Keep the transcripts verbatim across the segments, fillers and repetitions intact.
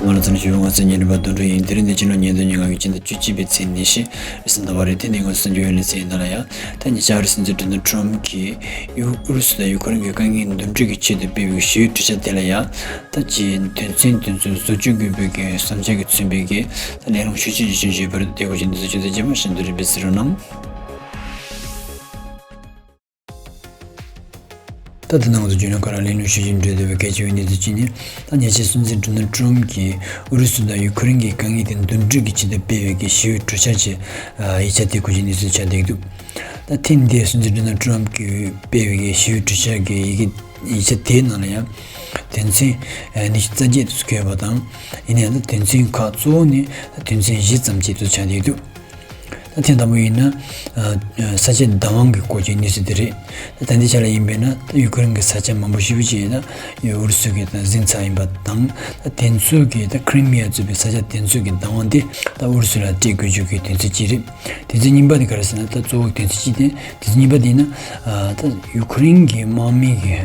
ང་ལ་ཚང་ཞུ་ང་སེ་ཉིན་རིམ་པ་དོན་གྲུབ་ཡིན། དེ་རིང་འདི་ཕྱི་ལོ་ཉིས་སྟོང་ཉི་ལྔ་གི་ཕྱི་ཟླ་བཅུ་གཅིག་པའི་ཚེས་ཉི་ཤུ་རེས་གཟའ་ཟླ་བ་རེད། དེ་ནས་ང་གསར་འགྱུར་ཡོད་ལས་ཚེ་ཡིན་ན་ལ་ཡ། ད་ཉེ་ཆར་སྲིད་འཛིན་ཌོ་ནལ་ཊམ་གྱིས་ཡུ་ཨུ་རུ་སུ་དང་ཡུ་ཁུ་རེན་གྱི་འདུམ་འགྲིག་གི་ཆེད་དུ་སྤེལ་བའི་ཞི་བའི་གྲོས་འཆར་དེ་ལ་ཡ། ད་ཅིག་དོན་ཚན་དེ་ཚོ་བཟོ་བཅོས་དགོས་པའི་གི་བསམ་འཆར་གྱིས་མཚོན་པའི་གི་ད་ལས་རིམ་ཤུགས་ཆེན་ཞིག་བྱུང་ཡོད་པ་རེད། དེ་སྐོར་གྱི་གནས་ཚུལ་ཆུ་ཚོད་རྗེས་མ་ཞིབ་ཏུ་རིམ་པས་གཟིགས་རོགས་གནང་། ད་ལྟ་ནང་དུ་རྒྱུན་ལས་ཁག་ལ་ལས་རིམ་ཞུ་བཞིན་འགྲོ་བསྡད་པའི་གལ་ཆེ་བའི་གནས་ཚུལ་གཅིག་ནི། ད་ཉེ་ཆར་སྲིད་འཛིན་ཌོ་ནལ་ཊམ་གྱིས་ཨུ་རུ་སུ་དང་ཡུ་ཁུ་རེན་གྱི་དཀའ་ངལ་དེ་འདུམ་འགྲིག་གི་ཆེད་དུ་སྤེལ་བའི་གི་ཞི་བའི་གྲོས་འཆར་གྱི་ཡིག་ཆ་དེ་སྐོར་གྱི་གནས་ཚུལ་ཆགས་བསྡད་འདུག་ད་ཐེངས་འདིའི་སྲིད་འཛིན་ཌོ་ནལ་ཊམ་གྱིས་སྤེལ་བའི་ཞི་བའི་གྲོས་འཆར་གྱི་ཡི་གེ་ཡིག་ཆ་དེའི་ནང་ལ་ཡང་དོན་ཚན་ཉི་ཤུ་རྩ་བརྒྱད་དུ་བཀོད་པ་དང་། ཡིན་ན་ཡང་ད་དོན་ཚན་ཁག་གཙོ་བོ་ནི་ད་དོན་ཚན་བཞི་ཙམ་གཅིག་ཏུ་ཆགས་བསྡད་འདུག་ད་ཐེངས་དང་པོ་ཡིན་ན། ས་ཆའི་བདག་དབང་གི་སྐོར་གྱི་གནས་ཚུལ་དེ་རེད། ད་ད་ལྟའི་ཆ་ལ་ཡིན་པས་ན་ད་ཡུ་ཁུ་རེན་གྱི་ས་ཆ་མང་པོ་ཞེ་པོ་ཅིག་ད་ཨུ་རུ་སུ་གིས་ད་ཟིན་ཚར་ཡིན་པ་དང་། ད་དེ་ཚོ་གི་ད་ཁི་རི་མི་ཡ་གཙོས་པའི་ས་ཆ་དེ་ཚོ་གི་བདག་དབང་དེ་ད་ཨུ་རུ་སུ་ལ་སྤྲད་དགོས་རྒྱུ་གི་དོན་ཚན་གཅིག་རེད། དོན་ཚན་གཉིས་པ་དེ་ག་རེ་ཟེར་ན། ད་གཙོ་བོ་དོན་ཚན་གཅིག་དེ་དོན་ཚན་གཉིས་པ་དེ་ཡིན་ན། ད་ཡུ་ཁུ་རེན་གྱི་དམག་མི་གི་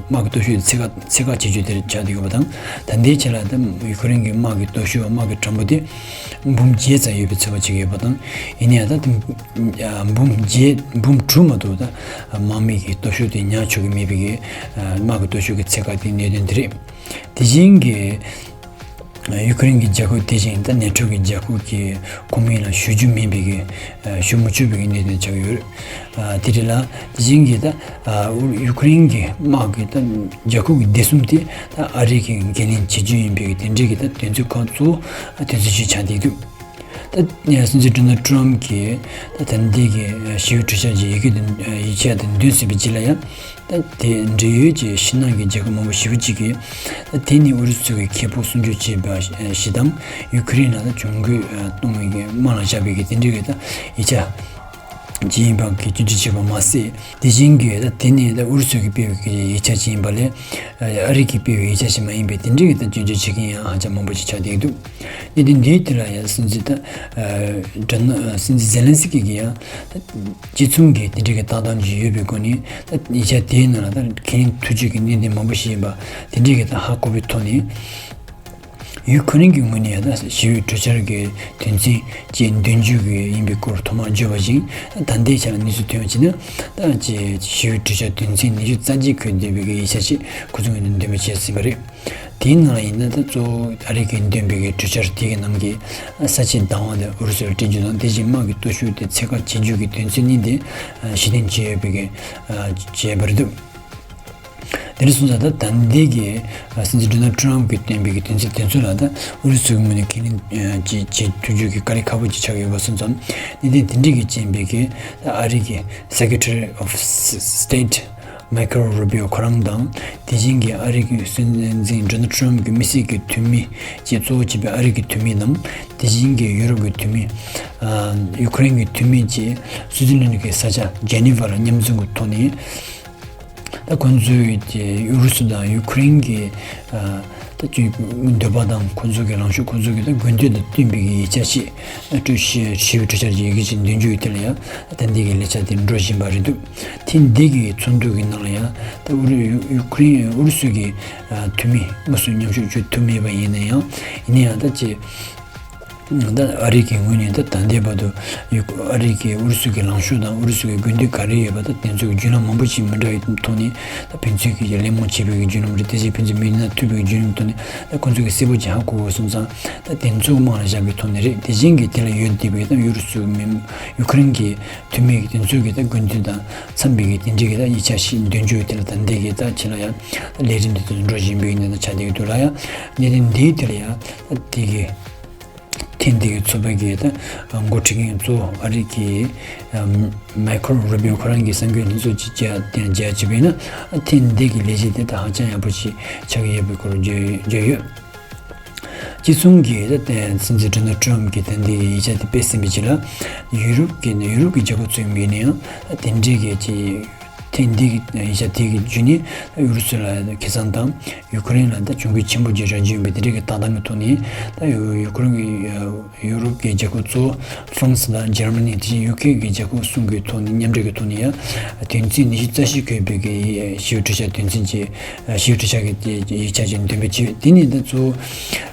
དམག་གི་སྟོབས་ཤུགས་དེ་ཚད་བཀག་ཚད་བཀག་བྱེད་རྒྱུ་དེ་ཆགས་བསྡད་ཡོད་པ་དང་། ད་ལྟའི་ཆ་ལ་ད་ཡུ་ཁུ་རེན་གྱི་དམག་གི་སྟོབས་ཤུགས་དམག་གི་གྲངས་འབོར་དེ། འབུམ་བརྒྱད་ཙམ་ཡོད་པའི་ཚོད་དཔག་བྱེད་ཀྱི་ཡོད་པ་དང་། ཡིན་ན་ཡང་ད་དེ་འབུམ་བརྒྱད་འབུམ་དྲུག་མ་གཏོགས་ད་དམག་མི་གི་སྟོབས་ཤུགས་དེ་ཉར་ཆོག་གི་མེད་པའི་གི་དམག་གི་སྟོབས་ཤུགས་ཀྱི་ཚད་བཀག་དེ་གནད་དོན་དེ་རེད། དེ་བཞིན་གྱི་ཡུ་ཁུ་རེན་གྱི་རྒྱལ་ཁབ་དེ་བཞིན་ད་ནེ་ཊོ་གི་རྒྱལ་ཁབ་ཀྱི་ཁོངས་མི་ལ་ཞུ་རྒྱུ་མིན་པའི་གི་ཞུ་མི་ཆོག་པའི་གི་གནད་དོན་ཆགས་ཡོད། དེ་རེད་ལ། དེ་བཞིན་གྱི་ད་ཡུ་ཁུ་རེན་གྱི་དམག་གི་ད་རྒྱལ་ཁབ་ཀྱི་བདེ་སྲུང་དེ་ད་ཨ་རི་གིས་འགན་ལེན་བྱེད་རྒྱུ་ཡིན་པའི་དེ་འདྲའི་གི་ད་དོན་ཚན་ཁག་གཙོ་བོ་དོན་ཚན་བཞི་ཆགས་བསྡད་འདུག་ད་སྲིད་འཛིན་ཌོ་ནལ་ཊམ་གྱིས་ད་ད་ལྟའི་གི་ཞི་བའི་གྲོས་འཆར་གྱི་ཡི་གེ་དེ་ཡིག་ཆ་དེ་འདོན་ཟིན་པའི་རྗེས་ལ་ཡང་། ད་དེ་འབྲེལ་ཡོད་ཀྱི་ཕྱི་ནང་གི་རྒྱལ་ཁབ་མང་པོ་ཞེ་པོ་ཅིག་གིས་ད་དེ་ནི་ཨུ་རུ་སུ་གི་ཁེ་སྤོགས་སྲུང་སྐྱོབ་བྱས་པ་ཞིག་དང་། ཡུ་ཁུ་རེན་ལ་ད་གྱོང་གུན་གཏོང་བའི་གི་དམག་ལ་བཞག་པའི་གི་དེ་འདྲའི་གི་ད་ཡིག་ཆ་ཅིག་ཡིན་པ་གི་སྐྱོན་བརྗོད་བྱས་པ་མ་ཟད། དེ་བཞིན་གྱི་ད་དེ་ནི་ད་ཨུ་རུ་སུ་གིས་སྤེལ་བའི་གི་ཡིག་ཆ་ཅིག་ཡིན་པ་ལས། ཨ་རི་གིས་སྤེལ་བའི་ཡིག་ཆ་ཞིག་མ་ཡིན་པའི་དེ་འདྲའི་གི་ད་སྐྱོན་བརྗོད་བྱེད་མཁན་ཡང་ཧ་ཅང་མང་པོ་ཞིག་ཆགས་བསྡད་འདུག་གནད་དོན་འདིའི་ཐད་ལ་ཡང་སྲིད་འཛིན་ད་ཨ་སྲིད་འཛིན་ཛེ་ལན་སི་ཀི་གིས་ཡང་ད་གཅིག་མཚུངས་ཀྱི་དེ་འདྲའི་གི་ལྟ་སྟངས་ཅིག་ཡོད་པའི་སྒོ་ནས། ད་ཡིག་ཆ་དེའི་ནང་ལ་ད་ཁས་ལེན་ཐུབ་རྒྱུ་གི་གནད་དོན་མང་པོ་ཞིག་ཡིན་པ་དེ་འདྲའི་གི་ད་ཧ་གོ་བའི་ཐོག་ནས། ཡུ་ཁུ་རེན་གྱི་ངོས་ནས་ད་ཞི་བའི་གྲོས་འཆར་གྱི་དོན་ཚན་བཅས་འདོན་རྒྱུ་གི་ཡིན་པའི་སྐོར་ཐོག་མར་བརྗོད་པ་བཞིན། ད་ལྟའི་ཆ་ལ་གནས་ཚུལ་ཐོན་པ་བྱས་ན། ད་ཅིག་ཞི་བའི་གྲོས་འཆར་དོན་ཚན་ཉི་ཤུ་རྩ་གཅིག་འཁོད་བསྡད་པའི་གི་ཡིག་ཆ་ཞིག་ཁོ་ཚོའི་ངོས་ནས་འདོན་པ་བྱས་ཟིན་པ་རེད། དེའི་ནང་ལ་ཡིན་ན་ད་གཙོ་བོ་ཨ་རི་གིས་འདོན་པའི་གི་གྲོས་འཆར་དེ་གི་ནང་གི་ས་ཆའི་བདག་དབང་དེ་ཨུ་རུ་སུར་སྤྲད་རྒྱུ་དང་། དེ་བཞིན་དམག་གི་སྟོབས་ཤུགས་དེ་ཚད་བཀག་བྱེད་རྒྱུ་གི་དོན་ཚན་གཉིས་དེ་གཞི་རྟེན་བྱས་ཡོད་པའི་གི་བྱས་པ་རེད་འདུག་དེ་འདྲ་སོང་ཙང་ད་ད་ལྟའི་གི་སྲིད་འཛིན་ཌོ་ནལ་ཊམ་གྱིས་བཏོན་པའི་གི་དོན་ཚན་དེ་ཚོ་ལ་ད་ཨུ་རུ་སུའི་ངོས་ནས་ཁས་ལེན་ཅིག་བྱེད་ཐུབ་རྒྱུ་གི་དཀའ་ལས་ཁག་པོ་ཅིག་ཆགས་ཡོད་པ་སོང་ཙང་། གནད་དོན་དེ་འདྲ་གི་རྐྱེན་པས་གི་ད་ཨ་རི་གི་Secretary of State Marco Rubio ཁོ་རང་དང་། དེ་བཞིན་གྱི་ཨ་རི་གི་སྲིད་འཛིན་ཌོ་ནལ་ཊམ་གྱི་དམིགས་བསལ་གྱི་འཐུས་མི་བཅས་གཙོ་བོ་བྱས་པའི་ཨ་རི་གི་འཐུས་མི་རྣམས། དེ་བཞིན་གྱི་ཡུ་རོབ་ཀྱི་འཐུས་མི། ཨ་ཡུ་ཁུ་རེན་གྱི་འཐུས་མི་བཅས་སུའུ་ཙི་ལན་གྱི་ས་ཆ་ཇེ་ནི་ཝ་ལ་མཉམ་འཛོམས་ཀྱི་ཐོག་ནས། ད་ཁོང་ཚོས་ཀྱི་ཨུ་རུ་སུ་དང་ཡུ་ཁུ་རེན་གྱི་ཨ་ད་ཅིག་འདོད་པ་དང་། ཁོང་ཚོ་གི་ལངས་ཕྱོགས། ཁོང་ཚོ་གི་ད་དགོས་འདུན་དང་བསྟུན་པའི་གི་ཡིག་ཆ་ཞིག་ཨ་གྲོས་ཞི་ཞི་བའི་གྲོས་འཆར་གྱི་ཡི་གེ་ཞིག་འདོན་རྒྱུ་ཡོད། དེ་ལ་ཡང་ད་ལྟ་འདི་གི་ལས་འཆར་དེ་འགྲོ་བཞིན་པ་རེད་འདུག་དེ་འདི་གི་ཚོགས་འདུ་གི་ནང་ལ་ཡང་ད་ཨུ་རུ་ཡུ་ཡུ་ཁུ་རེན་ཨུ་རུ་སུ་གི་ཨ་འཐུས་མི་དངོས་སུ་མཉམ་ཞུགས་བྱེད་ཐུབ་མེད་པ་ཡིན་ན་ཡང་། ཡིན་ན་ཡང་ད་ཅིག་ད་ཨ་རི་གི་ངོས་ནས་ད་ད་ལྟའི་བར་དུ་ཡུ་ཨ་རི་གིས་ཨུ་རུ་སུ་གི་ལངས་ཕྱོགས་དང་། ཨུ་རུ་སུ་གི་དགོས་འདུན་ག་རེ་ཡོད་པ། ད་དེ་ཚོ་གི་བརྒྱུད་ལམ་མང་པོ་ཞིག་མི་འདྲ་བའི་ཐོག་ནས། ད་ཕན་ཚུན་གྱི་གླེང་མོལ་བྱེད་པའི་གི་བརྒྱུད་ལམ་རེད། དེ་བཞིན་ཕན་ཚུན་མི་སྣ་མཐུད་པའི་གི་བརྒྱུད་ལམ་ཐོག་ནས། ད་ཁོང་ཚོ་གི་གསལ་པོ་ཅིག་ཧ་གོ་དགོས་སོང་ཙང་། ད་དེ་ཚོ་དམག་ལ་བཞག་པའི་ཐོག་ནས་རེད། དེ་བཞིན་གྱི་དེ་ལ་ཡོད་བསྡད་པའི་ད་ཡུ་རུ་སུ་མི་ཡུ་ཁུ་རེན་གྱི་འཐུས་མི་གི་དེ་ཚོ་གི་ད་དགོས་འདུན་དང་འཚམས་པའི་གི་དེ་འདྲའི་གི་ད་ཡིག་ཆ་ཞིག་འདོན་རྒྱུ་དེ་ལ་ད་ལྟའི་གི་ད་ཆ་ལ་ཡང་ད་ལས་རིམ་དེ་ཚོ་འགྲོ་བཞིན་པའི་གནས་སྟངས་ཆགས་བསྡད་ཀྱི་འདུག་ལ། ཡང་གནད་དོན་འདིའི་དེ་ལ་ཡང་ད་དེ་གི་ཐེངས་འདི་གི་ཚོགས་པ་གི་ད་འགོ་ཁྲིད་མཁན་གཙོ་བོ་ཨ་རི་གི་མའི་ཁོ་རུ་བྷི་ཡོ་ཁོ་རང་གི་གསར་འགོད་ལྷན་ཚོགས་ཅིག་བྱས་ཏེ་མཇལ་བྱས་པ་ཡིན་ན། ཐེངས་འདི་གི་ལས་གཞི་དེ་ད་ཧ་ཅང་ཡག་པོ་ཞིག་ཆགས་ཀྱི་ཡོད་པའི་སྐོར་བརྗོད་བརྗོད་ཡོད། གཅིག་མཚུངས་ཀྱི་ད་སྲིད་འཛིན་ཌོ་ནལ་ཊམ་གྱིས་ད་འདི་གི་ཡིག་ཆ་དེ་སྤེལ་ཟིན་པའི་རྗེས་ལ། ཡུ་རོབ་ཀྱི་ནས་ཡུ་རོབ་ཀྱི་རྒྱལ་ཁབ་ཚོའི་ངོས་ནས་ཡང་ད་དེ་འདྲའི་གི་ཅིག་ཐེངས་འདི་གི་ཡིག་ཆ་དེ་གི་བརྒྱུད་ནས་ད་ཨུ་རུ་སུ་ལ་ཁེ་བཟང་དང་ཡུ་ཁུ་རེན་ལ་ད་གྱོང་གུད་ཆེན་པོ་ཅིག་རག་རྒྱུ་ཡིན་པའི་དེ་འདྲའི་གི་ལྟ་སྟངས་ཀྱི་ཐོག་ནས། ད་ཡུ་ཡུ་ཁུ་རེན་གྱི་ཡུ་རོབ་ཀྱི་རྒྱལ་ཁབ་གཙོ་བོ་ཧྥ་རན་སི་དང་འཇར་མ་ནི། དེ་བཞིན་ཡུ་ཁེ་གི་རྒྱལ་ཁབ་གསུམ་གྱི་ཐོག་ནས་མཉམ་འབྲེལ་གྱི་ཐོག་ནས་ཡང་དོན་ཚན་ཉི་ཤུ་རྩ་བཞི་འཁོད་པའི་གི་ཞི་བའི་གྲོས་འཆར་དོན་ཚན་གྱི་ཞི་བའི་གྲོས་འཆར་གྱི་ཡིག་ཆ་ཅིག་འདོན་སྤེལ་བྱས། དེ་ནས་ད་གཙོ་བོ་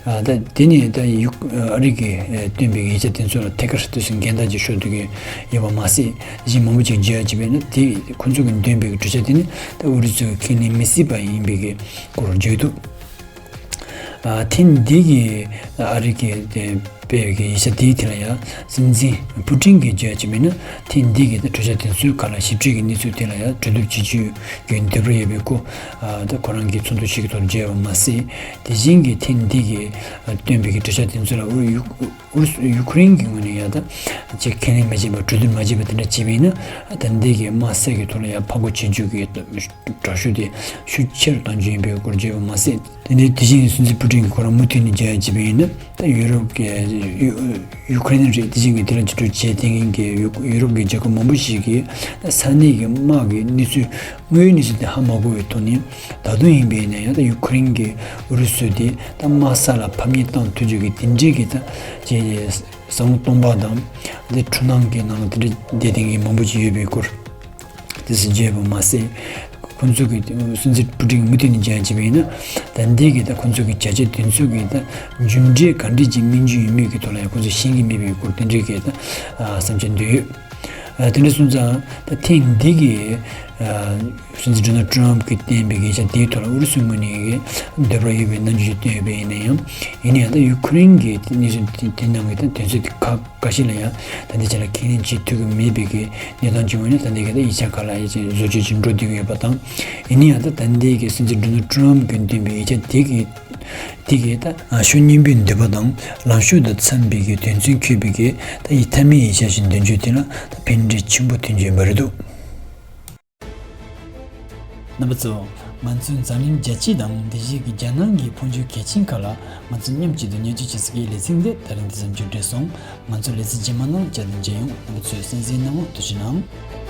ད་དེ་ནས་ད་ཡུ་ཨ་རི་གིས་བཏོན་པའི་ཡིག་ཆ་དེ་ཚོ་ལ་ཐད་ཀར་དུས་སུ་འགལ་ཟླ་ཅིག་ཤོར་སྡོད་ཀྱི་ཡོད་པ་མ་ཟད། གཞན་མང་པོ་ཅིག་བརྗོད་ཡ་བྱས་པས་ན། དེ་ཁོ་ཚོ་གིས་འདོན་པའི་གྲོས་འཆར་དེ་ནི་ད་ཨུ་རུ་སུས་ཁས་ལེན་མི་སྲིད་པ་ཡིན་པའི་གི་སྐོར་བརྗོད་འདུག་ཨ། ཐེངས་འདི་གི་ཨ་རི་གིས་དེ་སྤེལ་བའི་གི་ཡིག་ཆ་དེའི་ཐད་ལ་ཡང་སྲིད་འཛིན་ཕུ་ཀྲིན་གྱིས་བརྗོད་ཡ་བྱས་པས་ན། ཐེངས་འདི་གི་ད་གྲོས་འཆར་དེ་ཚོའི་ཁག་ལ་ཞིབ་ཕྲའི་གི་གནས་ཚུལ་དེ་ལ་ཡང་གྲོས་བསྡུར་བྱེད་རྒྱུའི་གི་འདོད་པ་ཡོད་པའི་སྐོར། ཨ། ད་ཁོ་རང་གིས་ཚོགས་འདུ་ཞིག་གི་ཐོག་བརྗོད་པ་མ་ཟད། དེ་བཞིན་གྱི་ཐེངས་འདི་གི་ཨ་བཏོན་པའི་གི་གྲོས་འཆར་དེ་ཚོ་ལ་ཨུ་ཡུ་ཨུ་རུ་སུ་ཡུ་ཁུ་རེན་གྱི་ངོས་ནས་ཡང་ད་ཅིག་ཁས་ལེན་མ་བྱས་པ། གྲོས་བསྡུར་མ་བྱས་པ་དེ་འདྲ་བྱས་པས་ན། ད་འདི་གི་དམག་བསལ་གྱི་ཐོག་ལ་ཡང་ཕར་རྒོལ་བྱེད་རྒྱུ་གི་དྲག་ཤུགས་དེ་ཤུགས་ཆེ་རུ་གཏོང་རྒྱུ་ཡིན་པའི་སྐོར་བརྗོད་པ་མ་ཟད། དེ་ནས་དེ་བཞིན་སྲིད་འཛིན་ཕུ་ཀྲིན་གྱིས་ཁོ་རང་མུ་མཐུད་ནས་བརྗོད་ཡ་བྱས་པ་ཡིན་ན། ད་ཡུ་རོབ་ཀྱི་ཡུ་ཡུ་ཁུ་རེན་རེད། དེ་བཞིན་གྱི་དེ་ལ་རྒྱབ་སྐྱོར་བྱེད་མཁན་གྱི་ཡུ་ཡུ་རོབ་ཀྱི་རྒྱལ་ཁབ་མང་པོ་ཞིག་གིས་ས་གནས་ཀྱི་དམག་གི་གནས་ཚུལ། དངོས་ཡོད་གནས་ཚུལ་དེ་ཧ་མ་གོ་བའི་ཐོག་ནས། ད་དུང་ཡིན་པ་ཡིན་ན་ཡང་ད་ཡུ་ཁུ་རེན་གྱིས་ཨུ་རུ་སུ་དེ་ད་དམག་ས་ལ་ཕམ་ཉེས་བཏང་ཐུབ་རྒྱུ་གི་དེ་འདྲའི་གི་ད་ཅིག་ས་ཁོངས་སྟོང་པ་དང་། དེ་འཕྲུལ་སྣང་གི་ནང་དེ་འདྲ་བསྡད་མཁན་གྱི་མང་པོ་ཅིག་ཡོད་པའི་སྐོར། དེ་ཚོ་བརྗོད་པ་མ་ཟད། ཁོང་ཚོ་གིས་སྲིད་འཛིན་ཕུ་ཀྲིན་མུ་མཐུད་ནས་བརྗོད་ཡ་བྱས་པ་ཡིན་ན། ད་འདི་གི་ད་ཁོང་ཚོ་གི་བྱ་སྤྱོད་དེ་ཚོ་གི་ད་མཇུག་འབྲས་ག་འདྲ་ཅིག་སྨིན་རྒྱུ་ཡོད་མེད་ཀྱི་ཐོག་ལ་ཡང་ཁོང་ཚོས་ཤེས་ཀྱི་མེད་པའི་སྐོར་དེ་འདྲའི་གི་ད་བསམ་འཆར་འདོན་ཡོད། ཨ། དེ་འདྲ་སོང་ཙང་ད་ཐེངས་འདི་གི་ཨ་སྲིད་འཛིན་ཌོ་ནལ་ཊམ་གྱིས་བཏོན་པའི་ཡིག་ཆ་དེའི་ཐོག་ལ་ཨུ་རུ་སུའི་ངོས་ནས་འདོད་པ་ཡོད་པའི་རྣམ་འགྱུར་ཞིག་བསྟན་ཡོད་པ་ཡིན་ན་ཡང་། ཡིན་ན་ཡང་ད་ཡུ་ཁུ་རེན་གྱི་གནས་ཚུལ་དེ་དེ་ནང་གི་ད་དོན་ཚན་དེ་ཁག་འགའ་ཞིག་ལ་ཡང་ད་ལྟའི་ཆ་ལ་ཁས་ལེན་བྱེད་ཐུབ་ཀྱི་མེད་པའི་གི་གནས་སྟངས་བྱུང་བ་ནི། ད་ལྟའི་གི་ད་ཡིག་ཆ་ཁག་ལ་ཡང་ཅིག་བཟོ་བཅོས་ཅིག་འགྲོ་བསྡད་ཀྱི་ཡོད་པ་དང་། ཡིན་ན་ཡང་ད་ད་ལྟའི་གི་སྲིད་འཛིན་ཌོ་ནལ་ཊམ་གྱིས་བཏོན་པའི་ཡིག་ཆ་དེ་གི་དེ་གའི་ད་ཨ་ཕྱོགས་གཉིས་པོའི་འདོད་པ་དང་ལངས་ཕྱོགས་དང་འཚམ་པའི་གི་དོན་ཚན་འཁོད་པའི་གི་ད་ཡིག་མཐའ་མའི་ཡིག་ཆ་ཞིག་འདོན་རྒྱུ་དེ་ལ་ད་ཕན་འབྲས་ཆེན་པོ་ཐོན་རྒྱུ་ཡིན་པ་རེད་འདུག། རྣམ་པ་ཚོ། ང་ཚོའི་འཛམ་གླིང་རྒྱལ་སྤྱི་དང་དེ་བཞིན་གྱི་རྒྱལ་ནང་གི་འཕོ་འགྱུར་གལ་ཆེན་ཁག་ལ་ང་ཚོ་མཉམ་གཅིག་ཏུ་སྙན་ཞུ་བྱེད་ས་ཀྱི་ལེ་ཚན་འདི་ད་རིང་འདི་ཙམ་མཇུག་བསྒྲིལ་སོང་། ང་ཚོ་ལེ་ཚན་རྗེས་མ་ནང་བསྐྱར་དུ་མཇལ་ཡོང་། རྣམ་པ་ཚོས་གསན་གཟིགས་གནང་བར་ཐུགས་རྗེ་གནང་།